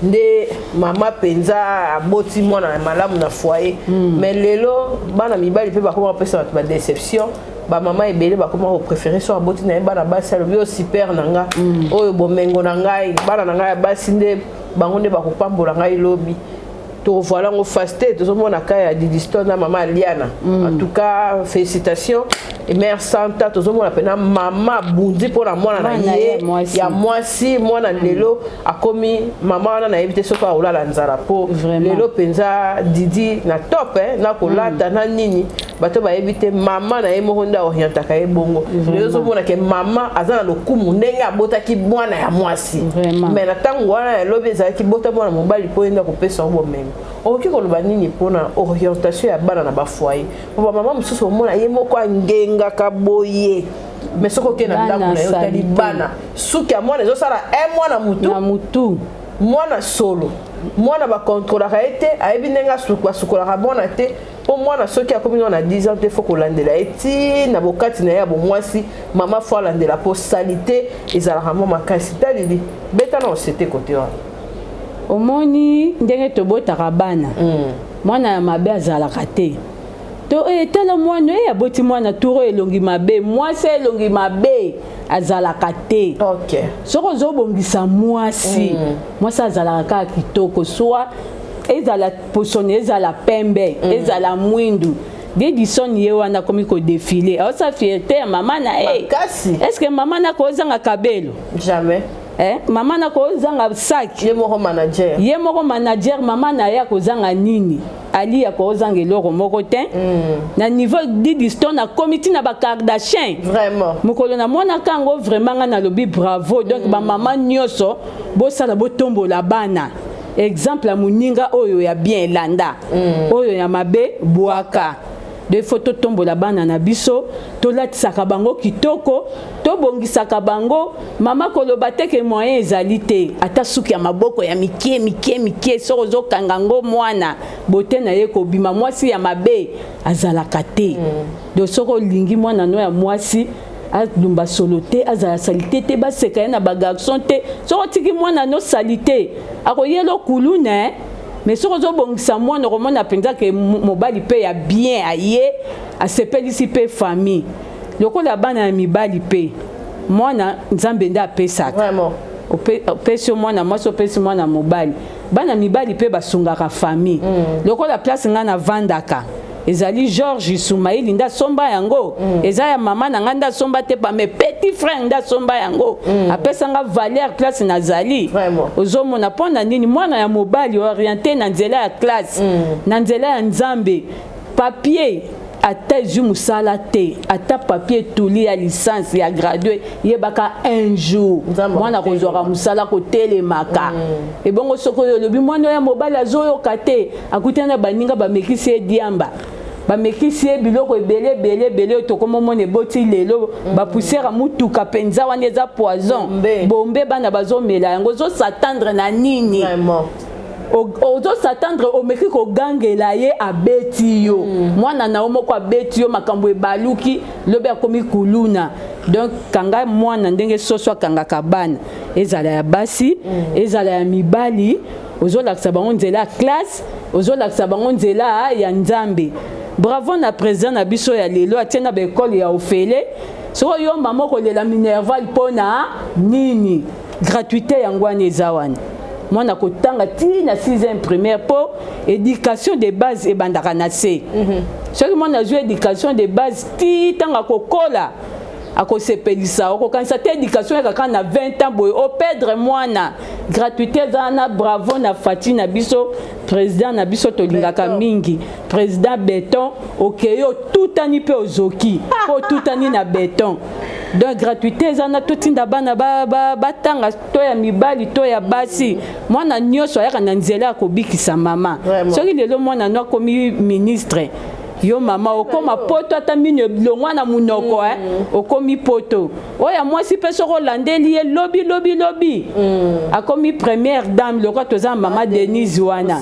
nde mama mpenza aboti mwana ya malamu na foyer, mais lelo bana mibali mpe bakoma kopesa bato badéception. Bamama ebele bakoma kopréférer so aboti na ye bana basi, alobi oyo super na nga, oyo bomengo na ngai, bana na ngai ya basi nde bango nde bakopambola ngai lobi. Tovoila yango face te. Tozomona ka ya Didiston na mama Aliana. En tout cas, félicitations mère Santa. Tozomona mpena mama abundi mpona mwana na ye ya mwasi. Mwana lelo akomi mama wana, nayebi te soki akolala nzala, mpo lelo mpenza Didi na top na kolata na nini, bato bayebi te. Mama na ye moko nde aorientaka ye bongo. Lelo ozomona ke mama aza na lokumu ndenge abotaki mwana ya mwasi, mais na ntango wana ya lobi ezalaki bota mwana mobali mpo ye nde akopesa yo bomengo. Okoki koloba nini mpona orientation ya bana na bafoyer? Po bamama mosusu omona ye moko angengaka boye, mais soki okei na ndako na ye, otali bana, suki ya mwana ezosala un mwana mutu na mutu. Mwana solo, mwana bakontrolaka ye te, ayebi ndenge asukolaka mwana te. Mpo mwana soki akomi nano na 10 ans te, faut kolandela ye ti na bokati na ye ya bomwasi. Mama faut alandela mpo saleté ezalaka mwa makasi. Talili beta na osete kote wana. Omoni ndenge tobotaka bana, mwana ya mabe azalaka te. To tala mwana e aboti mwana turo elongi mabe, mwasi elongi mabe azalaka te. Soki ozobongisa mwasi, mwasi azalaka kaka kitoko, soit ezala posone, ezala pembe, ezala mwindu. Dedison ye wana akomi kodéfiler, aosa fierté ya mama na ye. Est ce que mama na kozanga kabelo? Jamais. Eh, mama na kozanga sac? Ye moko manager. Ye moko manager. Mama na ye akozanga nini? Ali akozanga eloko moko te. Na niveau Didiston akomi ntina baKardashian. Vraiment. Mokolo namonaka yango, vraiment nga nalobi bravo. Donc bamama nyonso bosala, botombola bana. Exemple ya moninga oyo ya bien, elanda, oyo ya mabe, bwaka. De faut totombola bana na biso, tolatisaka bango kitoko, tobongisaka bango. Mama koloba te ke moyen ezali te. Ata suki ya maboko ya mike mike mike, soki ozokanga yango, mwana bote na ye kobima. Mwasi ya mabe azalaka te. Donc soki olingi mwana no ya mwasi alumba solo te, azala saleté te, baseka ye na bagarçon te. Soki otiki mwana no saleté, akoyela okuluna. Mais soki ozobongisa mwana, okomona mpenza ke mobali mpe ya bien aye, asepelisi mpe famille. Lokola bana ya mibali mpe, mwana Nzambe nde apesaka. Opesi yo mwana mwasi, opesi mwana mobali, bana mibali mpe basungaka famille. Lokola place ngai navandaka ezali George Sumaili nde asomba yango. Eza ya mama na ngai nde asomba te, pa mes petit frère nde asomba yango. Apesanga valeur place nazali. Ozomona mpo na nini? Mwana ya mobali orienté na nzela ya classe, na nzela ya Nzambe. Papier ata ezwi mosala te, ata papier etuli ya licence, ya gradué, yebaka un jour mwana kozwaka mosala, kotelemaka. Ebongo soki oyo olobi mwana oyo ya mobali azoyoka te, akutani na baninga, bamekisi ye diamba, bamekisi ye biloko ebele ebele ebele oyo tokomomona eboti lelo, bapoussière ya mutuka mpenza wana eza poison, bombe bana bazomela yango. Ozos'attendre na nini? Ozos'attendre, omeki kogangela ye, abeti yo. Mwana na yo moko abeti yo, makambo ebaluki, lobi akomi kuluna. Donc kanga mwana ndenge soso akangaka bana, ezala ya basi, ezala ya mibali. Ozolakisa bango nzela ya classe, ozolakisa bango nzela ya Nzambe. Bravo na président na biso ya lelo, atie na baekole ya ofele. Soki yo mama okolela minerval mpo na nini? Gratuité yango wana eza wana, mwana kotanga ti na 6e primaire, mpo éducation de base ebandaka na se. Soki mwana azwi éducation de base ti ntango akokola, akosepelisa. Okokanisa te éducation ya kaka na 20 ans boye operdre mwana. Gratuité eza wana. Bravo na Fatshi na biso, président na biso tolingaka mingi, président béton. Okei otutani mpe ozoki mpo otutani na béton. Donc gratuité eza na, totinda bana batanga, to ya mibali to ya basi. Mwana nyonso ayaka na nzela ya kobikisa mama. Soki lelo mwana no akomi ministre, yo mama okóma poto, ata mino elongwa na munoko, okomi poto. Oyo ya mwasi mpe, soki olandeli ye, lobi lobi lobi akomi première dame, lokola toza mama Denise wana.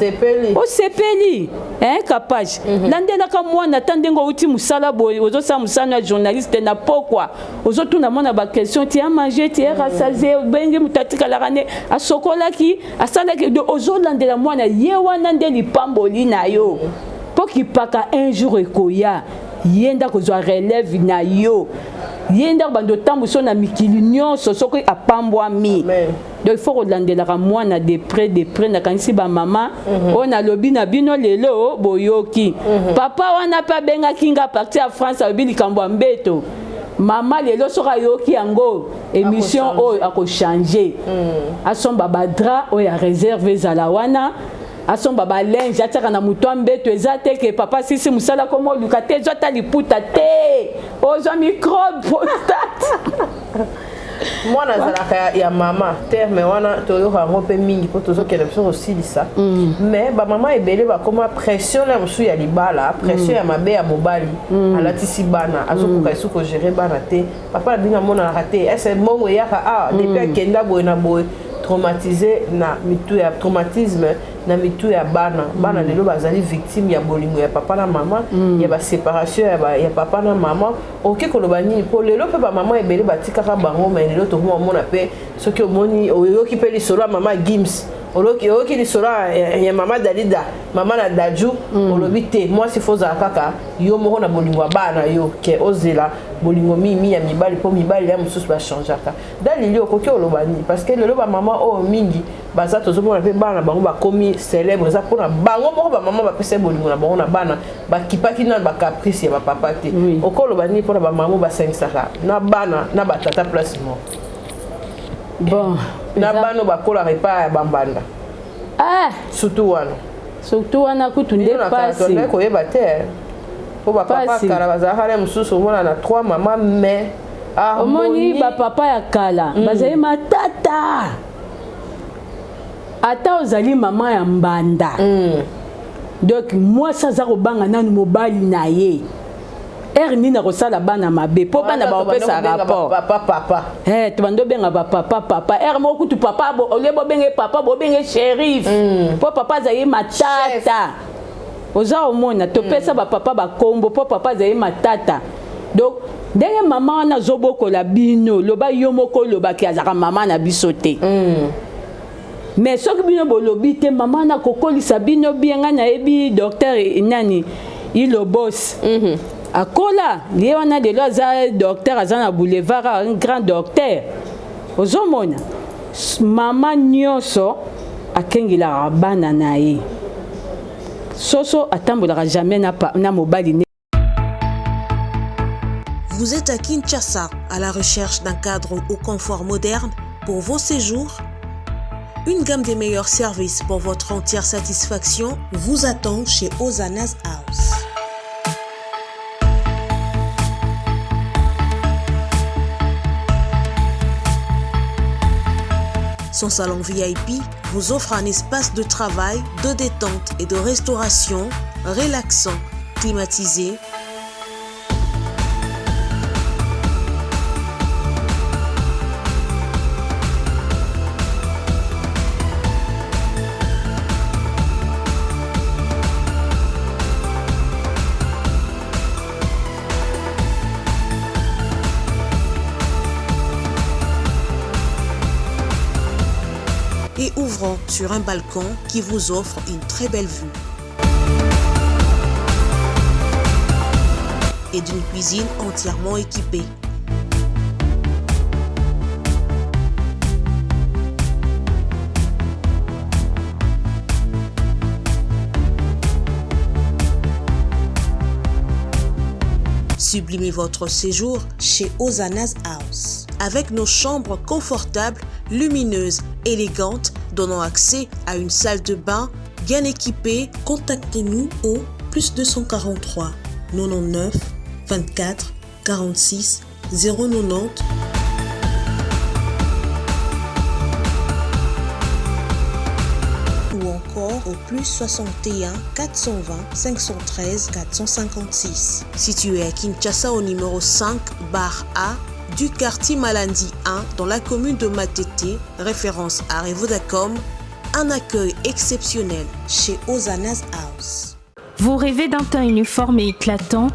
Osepeli, hein, Kapage. Landelaka mwana, ata ndenge outi mosala boye, ozosala mosala ya journaliste na pokwa, ozotuna mwana baquestion: "Tu as mangé? Tu es rassasié?" Obengi moto atikalaka nde asokolaki, asalaki. Ozolandela mwana ye wana nde lipamboli na yo, mpo kipaka un jour ekoya, ye nde akozwa relève na yo, ye nde bando otambuso na mikili nyonso soki apambwami. Donc il faut kolandelaka mwana de près, de près. Nakanisi bamama oyo nalobi na bino lelo boyoki. Papa wana mpe abengaki nga parti ya France, alobi likambo ya mbeto. Mama lelo soki ayoki yango, émission oyo, akochange, asomba badraps oyo ya réserve ezala wana, asomba balinge atiaka na moto ya mbeto. Eza te ke papa sisi mosala koma oluka te, ezwa ata liputa te, ozwa microbe prostate. Mwana azalaka ya mama, terme wana toyoka yango mpe mingi mpo tozokende biso kosilisa. Mais bamama ebele bakoma pression na mosusu ya libala, pression ya mabe ya mobali. Alatisi bana, azokoka esu kogérer bana te. Papa na bino amonanaka te, ese mbongo eyaka awa depuis akenda boye na boye. Traumatisé na mitu ya traumatisme na mitu ya bana. Bana lelo bazali victime ya bolingo ya papa na mama, ya baséparation ya papa na mama. Okoki koloba nini? Mpo lelo mpe bamama ebele batikaka bango, mais lelo tokoma omona mpe, soki omoni, oyoki mpe lisolo ya mama Gims, oyoki lisolo ya mama Dalida, mama na Daju, olobi te mwasi fo ozala kaka yo moko na bolingo ya bana yo, ke ozela bolingo mingi ya mibali, mpo mibali ya mosusu bachangeaka. Dalili, okoki oloba nini? Parce que lelo bamama oyo mingi baza, tozomona mpe bana na bango bakomi célèbre, eza mpona bango moko bamama bapesa bolingo na bango na bana, bakipaki nano bacaprice ya bapapa te. Okoloba nini mpona bamama basangisaka na bana na batata place moko? Bon. Na bana oyo bakolaka epai ya bambanda. Ah! Surtout wana. Surtout wana kutu nde pasi. Koyeba te, mpo bapapa kala bazalaka na mosusu omona na trois mama, mais omoni bapapa ya kala bazali matata. Ata ozali mama ya mbanda, donc mwasi aza kobanga nanu mobali na ye ere nini akosala bana mabe, mpo bana baopesa rapport. Papa, papa. Tobandi obenga bapapa papa. Ere moko kutu papa, olie bobenge papa, bobenge shérif, mpo papa azali matata. Oza omona topesa bapapa bakombo mpo papa azali matata. Donc ndenge mama wana azobokola bino, loba yo moko olobaki azalaka mama na biso te. Mais soki bino bolobi te, mama na kokolisa bino bien. Ngai nayebi docteur nani, Ilobos. Akola ye wana, lelo aza docteur, aza na boulevard, un grand docteur. Ozomona mama nyonso akengelaka bana na ye, soso atambolaka jamais na mobali. Vous êtes à Kinshasa à la recherche d'un cadre au confort moderne pour vos séjours? Une gamme des meilleurs services pour votre entière satisfaction vous attend chez Ozana's House. Son salon VIP vous offre un espace de travail, de détente et de restauration relaxant, climatisé, et ouvrant ouvrant sur un balcon qui vous offre une très belle vue. Et d'une cuisine entièrement équipée. Sublimez votre séjour chez Ozana's House. Avec nos chambres confortables, lumineuses, élégantes, donnant accès à une salle de bain bien équipée, contactez-nous au plus 243 99 24 46 090 ou encore au plus 61 420 513 456. Situé à Kinshasa au numéro 5 bar A du quartier Malandi 1 dans la commune de Matete, référence à Revodacom, un accueil exceptionnel chez Ozana's House. Vous rêvez d'un teint uniforme et éclatant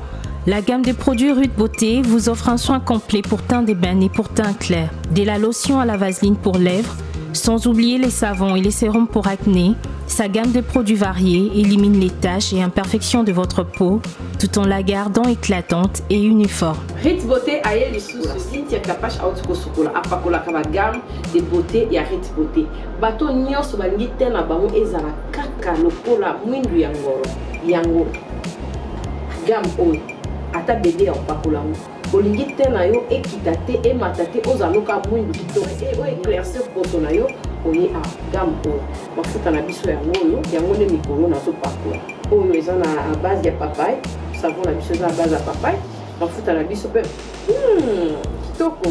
La gamme de produits Rude Beauté vous offre un soin complet pour teint d'ébène et pour teint clair. Dès la lotion à la vaseline pour lèvres, sans oublier les savons et les sérums pour acné, sa gamme de produits variés élimine les taches et imperfections de votre peau tout en la gardant éclatante et uniforme. Rit Beauté aye lisusu Cynthia Kapash auti kosukola apakolaka ba gamme de beauté ya Rit Beauté. Bato nyonso balingi teint na bango ezala kaka lokola mwindu ya ngolo. Yango gamme oyo ata bebe ya kopakola yango olingi teint na yo ekita te emata te ozala loka mwindu kitoko e oyo eclaircir poso na yo oye a gamme oyo mafuta na biso yango oyo yango nde mikolo nazopakola oyo eza na base ya papaye savon na biso eza na base ya papaye mafuta na biso mpe kitoko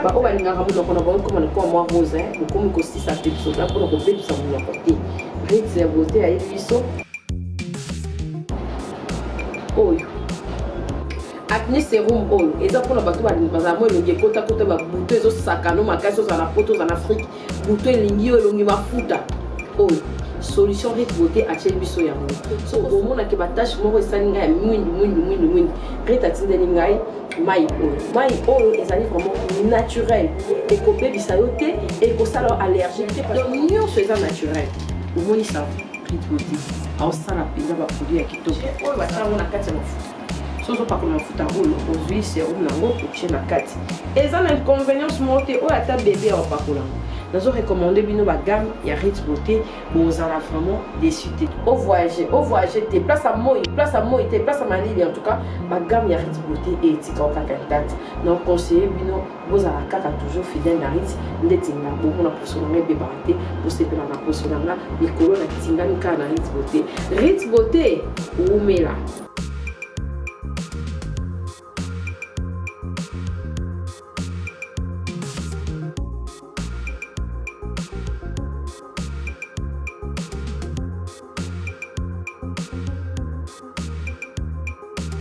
baoyo balingaka monoko na bango ekoma lokola mwa rose bokomi kosisa pepsoda mpona kobebisa monoko te rit ya beauté ayebi biso oyo acne serum oyo eza mpona bato bazala mwa elongi ekotakota babuto ezosakano makasi ozala na poto ozala na afrike buto elingi yo elongi mafuta oyo solution rit beauté atieli biso yango so omonake batache moko esali ngai ya mwindu mwindu mwindu mwindu rit atindeli ngai mai oyo mai oyo ezali vraiment naturel ekobebisa yo te ekosala yo allergie te donc nyonso eza naturel omoni savon rit beauté aosala mpenza baproduit ya kitoko oyo batia yango na kati ya mafuta so ozopakola mafuta oyo ozwi serum nango otie na kati eza na inconvenience moko te oyo ata bebe ya opakola yango nazo recommande bino bagamme ya rit beauté bozala vraiment déçu te ovoyage ovoyage te place ya moi place ya moi te place ya malili en tout cas bagamme ya rit beauté etika kaka intact na conseille bino bozala kaka toujours fidèle na rit ndeti nga bomona poso na nga ebebaka te bosepela na poso na nga likolo natingami kaka na rit beauté rit beauté wumela.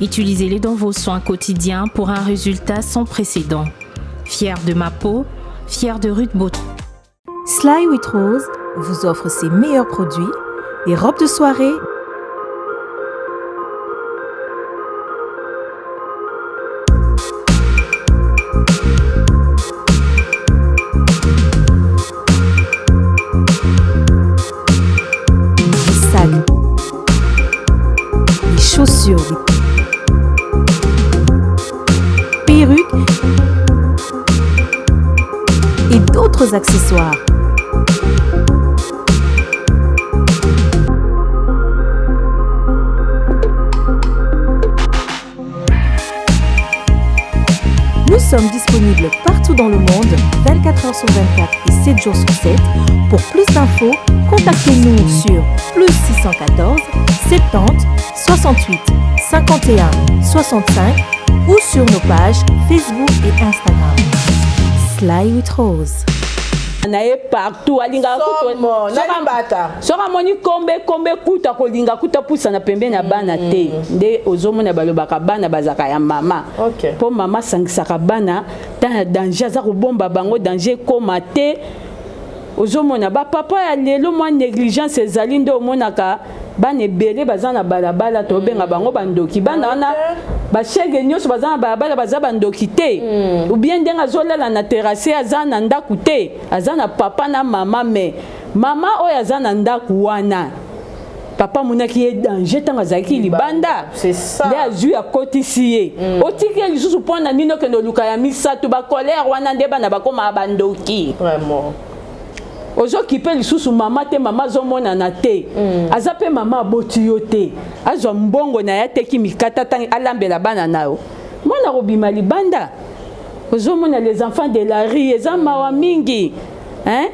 Utilisez-les dans vos soins quotidiens pour un résultat sans précédent. Fier de ma peau, fier de Ruth Beauté. Sly with Rose vous offre ses meilleurs produits, des robes de soirée, des sacs, des chaussures, des perruques et d'autres accessoires. Nous sommes disponibles partout dans le monde, 24 heures sur 24 et 7 jours sur 7. Pour plus d'infos, contactez-nous sur plus 614 70 68 51 65 ou sur nos pages Facebook et Instagram. Sly with Rose. Na ye partout alingaka soki amoni kombe kombe kuta akolinga kuta pusana pembeni ya bana te. Nde ozomona balobaka bana bazalaka ya mama mpo mama asangisaka bana ntango ya danger, aza kobomba bango danger ekóma te. Ozomona bapapa ya lelo mwa négligence ezali, nde omonaka bana ebele baza na balabala, tobenga bango bandoki. Bana wana bashege nyonso baza na balabala baza bandoki te, ou bien ndenge azolala na terrasse, aza na ndako te, aza na papa na mama, mais Mama oyo aza na ndako wana, papa amonaki ye danger ntango azalaki libanda, nde azwi akotisi ye. Otiki ye lisusu mpo na nini? Okende oluka ya misato. Bacolère wana nde bana bakomaka bandoki. Ozokipe lisusu mama te, mama azomonana te. Aza mpe mama aboti yo te. Azwa mbongo na ye, ateki mikata, ntangi alambela bana na yo. Mwana kobima libanda, ozomona les enfants de la rue. Eza mawa mingi, hein?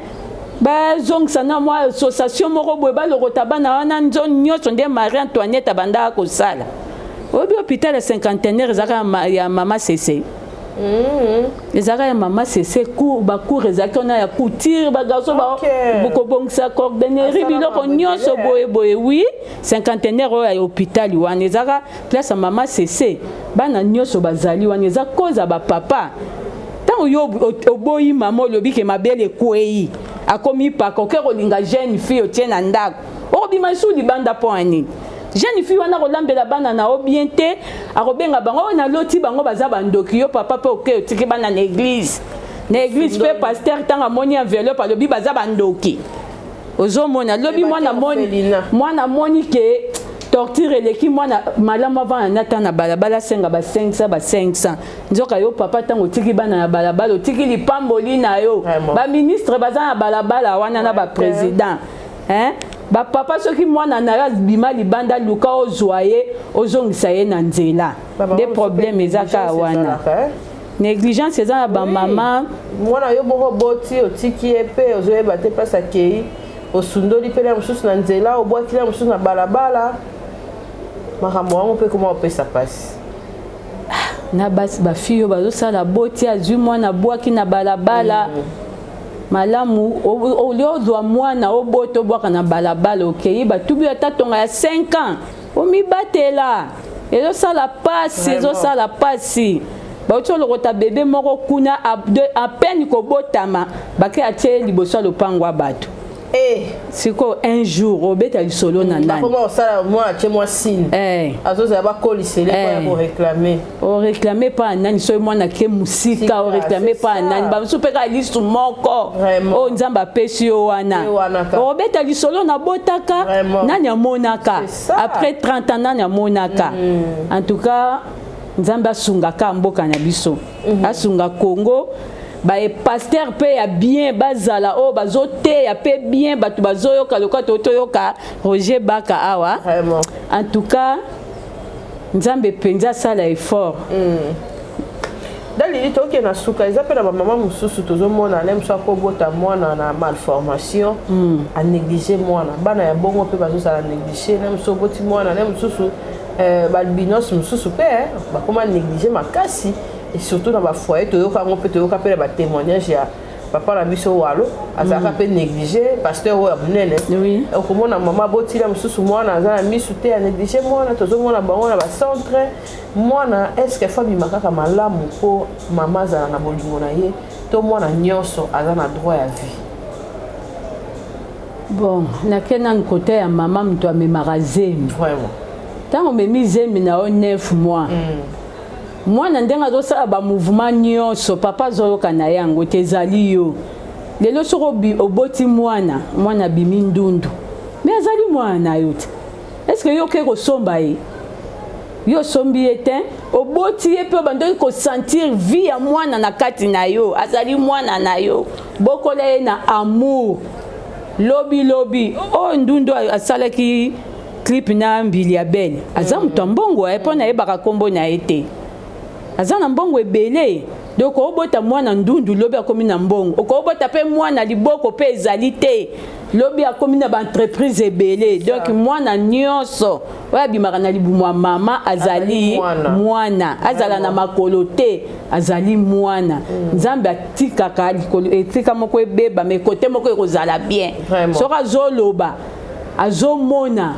Bazongisa na mwa association moko boye, balokota bana wana nzo nyonso nde Marie Antoinette abandaka kosala. Oyebi hôpital ya Cinquantenaire ezalaka ya mama Sese? Ezalaka ya mama Sese. Cour, bacour ezalaki wana ya couture, bagarçon kobongisa cordonnerie, biloko nyonso boye boye. Oui, Cinquantenaire oyo ya hôpital wana ezalaka place ya mama Sese. Bana nyonso bazali wana, eza cause ya bapapa. Ntango yo oboyi mama, olobi ke mabele ekwei, akomi paka, oke kolinga jeune fille, otie na ndako, okobima lisusu libanda. Mpo ya nini? Jeune fille wana kolambela bana na yo bien te, akobenga bango oyo naloti bango baza bandoki. Yo papa mpe oke otiki bana na église. Na église mpe pasteur ntango amoni enveloppe, alobi baza bandoki. Ozomona lobi mwana moni, mwana moni ke torture eleki mwana. Malamu avanda na ta na balabala, asenga ba 500, ba 500. Nzoka yo papa, ntango otiki bana na balabala, otiki lipamboli na yo. Baministre baza na balabala wana na baprésident, hein? Bapapa, soki mwana na yo abima libanda, luka ozwa ye, ozongisa ye na nzela. Nde problème eza kaka wana, négligence eza na bamama. Mwana yo moko oboti, otiki ye mpe ozoyeba te mpasi akei, osundoli mpe na mosusu na nzela, obwaki na mosusu na balabala. Makambo yango mpe koma opesa mpasi. Na basi, bafille oyo bazosala boti, azwi mwana, abwaki na balabala. Malamu olie ozwa mwana, obota, obwaka na balabala, okei batubi ata tonga ya 5 ans, omibatela. Ezosala pasi, ezosala pasi. Bauti olokota bebe moko kuna, à peine kobotama, bake atie liboso ya lopango ya bato. Sikoyo un jour obeta lisolo na nani? Bakoma kosala mwana, atie mwa signe, azozala bakolisele mpo ya koréclamer. Oréclamer mpa ya nani? Soki mwana ke mosika, oréclamer mpa ya nani? Bamosusu mpe kaka lisu moko oyo Nzambe apesi yo wana, obeta lisolo nabotaka, nani amonaka? Après 30 ans, nani amonaka? En tout cas, Nzambe asungaka mboka na biso, asunga Congo. Bapasteur mpe ya bien bazala, oyo bazoteya mpe bien, bato bazoyoka lokola toyoka Roger Baka awa. En tout cas, Nzambe mpenza asala effort. Dalili tokende na suka. Eza mpe na bamama mosusu tozomona ne mosusu akobota mwana na malformation, anéglige mwana. Bana ya bongo mpe bazozala néglige. Ne mosusu oboti mwana, ne mosusu baalbinos mosusu mpe bakoma néglige makasi, et surtout na bafoyer. Toyoka yango mpe, toyoka mpe na batémoignage ya papa na biso Walo, azalaka mpe négligé, pasteur oyo ya monene. Okomona mama abotila mosusu mwana aza na misu te, anéglige mwana. Tozomona bango na bacentre. Mwana, est-ce faut abima kaka malamu mpo mama azala na bolingo na ye, to mwana nyonso aza na droit ya vie? Bon, nake nanu kote ya mama. Moto amemaka zemi, ntango omemi zemi na yo 9 mois, mwana ndenge azosala bamouvement nyonso, papa azoyoka na ye yango te. Ezali yo lelo soki oboti mwana, mwana abimi ndundu, me azali mwana na yo te. Est-ce yo oke kosomba ye? Yo osombi ye te, oboti ye mpe obandaki kosentir vie ya mwana na kati na yo. Azali mwana na yo, bokola ye na amour. Lobi lobi oyo ndundu asalaki clip na Mbili ya Bele, aza moto ya mbongo ye, mpo nayebaka nkombo na ye te, aza na mbongo ebele. Donc obota mwana ndundu, lobi akomi na mbongo. Okobota mpe mwana liboko mpe ezali te, lobi akomi na baentreprise ebele. Donc mwana nyonso oyo abimaka na libumu ya mama azali mwana. Azala na makolo te, azali mwana. Nzambe atikaka likolo etika moko ebeba, mais kote moko ekozala bien. Soki azoloba, azomona,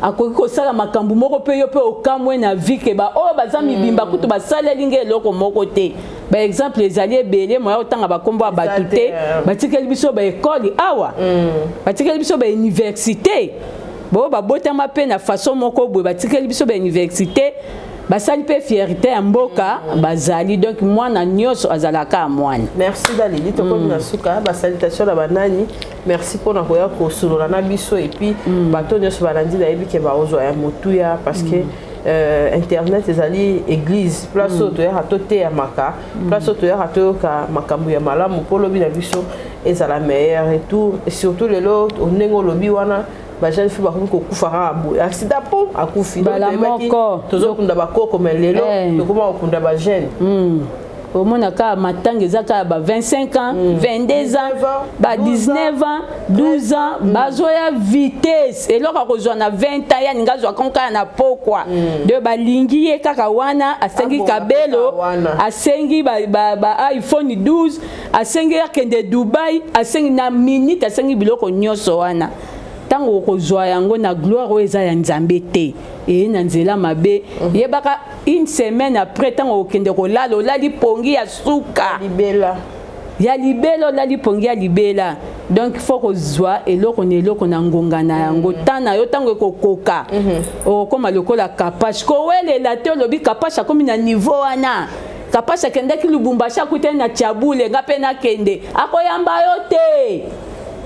akoki kosala makambo moko mpe yo mpe okamwe na vie ke baoyo baza mibimba kutu basaleli nge eloko moko te. Baexemple ezali ebele, moya otanga bakombo ya bato te. Batikeli biso baekole awa, batikeli biso bauniversité. Boyo babotama mpe na façon moko boye, batikeli biso bauniversité. Basali mpe fierté ya mboka. Bazali donc mwana nyonso azalaka ya mwana. Merci Dalili, tokomi na suka. Basalutation na banani? Merci mpona koya kosolola na biso et puis bato nyonso balandi, nayebi ke baozwa ya motuya parce que internet ezali église, place oyo toyaka toteyamaka, place oyo toyaka toyoka makambo ya malamu mpo lobi na biso ezala meilleur et tout. Et surtout lelo, ndenge olobi wana, bajeune fille bakomi kokufa kaka boye, accident po akufi. Bala moko. Tozokunda bakoko, mais lelo tokoma kokunda bajeune. Omona kaka matanga eza kaka ba 25 ans, 22 ans, ba 19 ans, 12 ans. Bazoya vitesse. Eloko akozwa na 20 ans, yaninga azwaka kaka na pokwa de balingi ye kaka wana, asengi kabelo, asengi ba iPhone 12, asengi akende Dubai, asengi na minute, asengi biloko nyonso wana. Ntango okozwa yango na gloire oyo eza ya Nzambe te, eye na nzela mabe. Yebaka, une semaine après, ntango okende kolala, olali pongi ya suka. Libela. Ya libela, olali pongi ya libela. Donc faut kozwa eloko na eloko na ngonga na yango, temps na yo. Ntango ekokoka, okokóma lokola Kapashe. Kowelela te, olobi Kapashe akomi na niveau wana, Kapashe akendaki Lubumbashi, akutani na Tiabule, nga mpe nakende, akoyamba yo te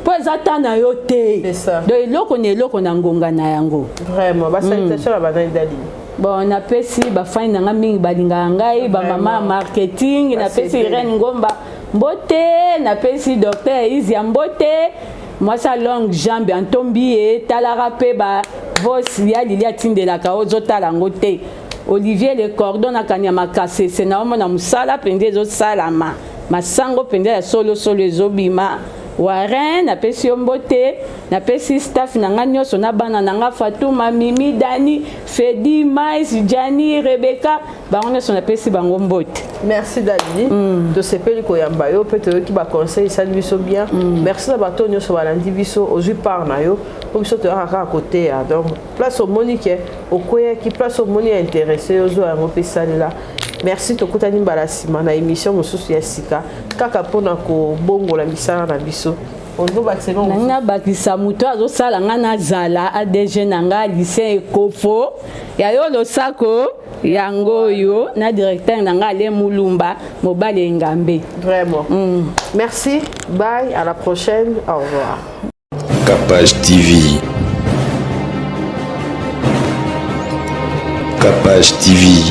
mpo eza ta na yo te. Donc eloko na eloko na ngonga na yango. Vraiment, basalutation na banani, Dali? Bon, napesi bafani na nga mingi balingaka ngai, bamama ya marketing. Napesi Irene Ngomba mbote, napesi docteur Izia mbote, mwasi ya longue jambe antombi ye. Talaka mpe bavos ya Lili atindelaka, ozotala yango te. Olivier Le Cordon na Kanyama Kasese, naomona mosala mpenza ezosalama, masango mpenza ya solosolo ezobima. Waren, napesi yo mbote. Napesi staff na nga nyonso na bana na nga, Fatuma, Mimi, Dani, Fedi, Mais, Jani, Rebeka, bango nyonso napesi bango mbote. Merci Dadi, tosepeli koyamba yo mpe toyoki baconseil, esali biso bien. Merci na bato nyonso balandi biso. Ozwi part na yo mpo biso toyaka kaka koteya. Donc place omoni ke okweyaki, place omoni ya intéressé, ozwa yango mpe esalela. Merci, tokutani mbala nsima na émission mosusu ya sika, kaka mpona kobongola misala na biso. Nangi nabakisa moto azosala nga nazala ADG na nga, Lucien Ekofo ya yo, losako yango oyo na directeur na nga Ale Mulumba, mobali Engambe. Vraiment, merci, bye, à la prochaine, au revoir. Capage TV. Capage TV.